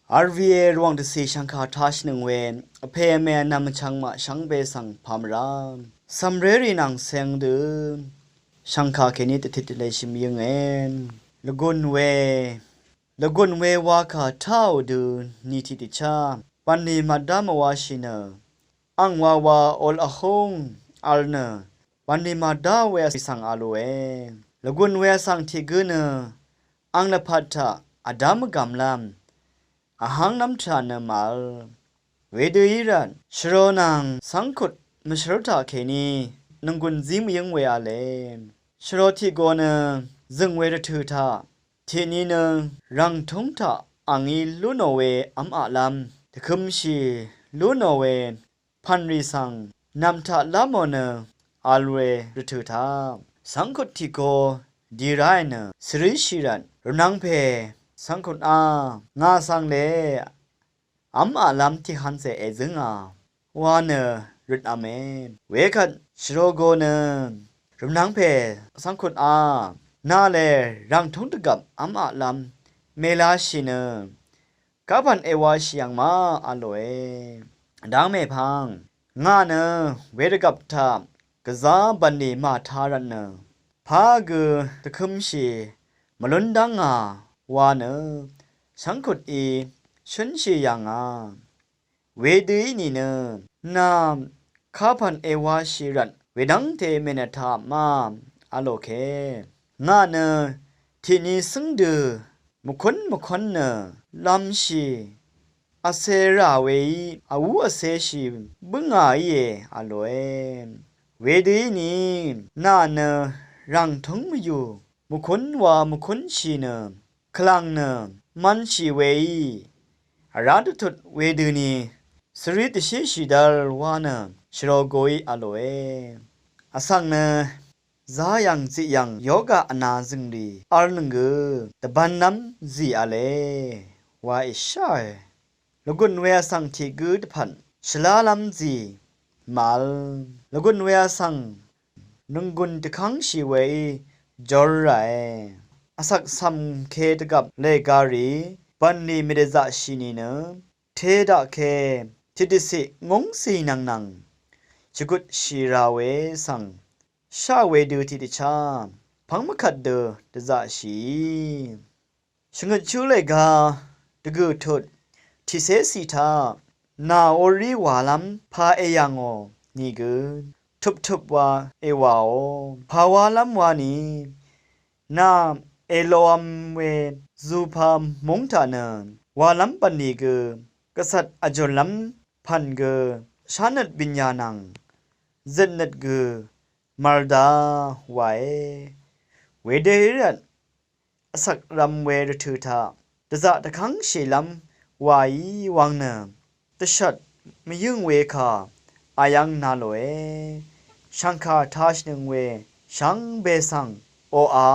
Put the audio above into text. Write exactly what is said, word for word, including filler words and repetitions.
R V A Rvwàng dvcì shv̀ngkà tashìnøng we vpè vmè vnvm vchvng maq shvngbe svng pàmvrá cv̀mrérì nvng ceng dø shv̀ngkà kèní dvtit dvleshì mvyǿnge. Lvgùn we, lvgùn we wakà táò dø nì tiqdvchá bv̀nlì màdá mvwashì nø ang wawa ol vhúng vl nø bv̀nlì màdá we vsvng a lòe. Lvgùn we vsvng tiq gǿ nø ang lvpat taq vdá mvgv̀mlv́m vhánglv́m taq nø màvl. Wedø í rvt shvro nvng cv́ngkut mvshv́r taqkèní nònggùn zí mvyǿng we v̄le. Shvro tiq go nø zø̀ng we rvtø̀ taq tiqni nø rv̀ngtúng taq angí lú nò we v́m aqlv́m dvkø̄mshì lú nò we pv̀nrì svng nv̀m taq lá mò nø vl we rvtø̀ taq cv́ngkut tiq go di ráì nø svríshì rvt rvnvng pè cv́ngkut á, ngà svng le v́m aqlv́m tiqhvncè èzǿngà wa nø røt v̄me. Wekvt shvro go nø rvnvng pè cv́ngkut á, nà le rv̀ngtúng dvgvp v́m aqlv́m mèlashì nø kapv̀n èwashì yv̀ng ma a lòe. Dáng mèpvng ngà nø wedvgvp taq gvzá bv̀nlì màtā rvt nø pà gø dvkø̄mshì mvlún dv́ngà wa nø cv́ngkutí shǿnshì yv̀ngà. Wedø í nìnø nà kapv̀n èwashì rvt wedv́ngte mènvtā ma a lòke. Ngà nø tiqni cǿng dø mvkún mvkún nø lv̄mshì vcē rà weí vwú vcēshì bǿngà íe a lòe. Wedø í nìí nà nø rv̀ngtúng mvyù mvkún wa mvkúnshì nø kvlàng nø mv̄nshì weí vrá dvtut wedøni svrí dvshíshì dvl wa nø shvro goí a lòe. Vsvng nø zá yv̀ng ziq yv̀ng yoga vnā zø̀ngrì v̄lnøng gø dvbv̄nlv́m zì v̄le wa èsháe. Lvgùn we vsvng tiq gǿ dvpvt shvlálv́m zì màvl. Lvgùn we vsvng nònggùn dvkv́ngshì weí jor ràe. Vsvk cv̀mke dvgvp lèga rìí bv̀nlì mèdvzaqshì nìnø te daqke tiqdvciq ngúngcì nvng nvng shvgutshì rà we svng shá wedø tiqdvchá pv́ng mvkvt dø dvzaqshìí shvngøtshú lèga dvgø̀ tut tiqcécì taq nà orí wàlv́m pà èyà ngò nìgø tuptup wa èwàò. Pà wálv́m wani nà èlov̄m we zūpā múng taq nø wàlv́m bv̀nlì gø gvcvt vjùnlv́m pv̀n gø shánøt bìnyà nvng zøtnøt gø mv̀ldá wae. Wedø í rvt vsvk rv̄m we rvtø̀ taq dvzaq dvkv́ngshìlv́m wàí wvng nø dvshvt mvyǿng we kà ayv́ng na lòe. Shv̀ngkà tashìnøng we shvngbe svng oqà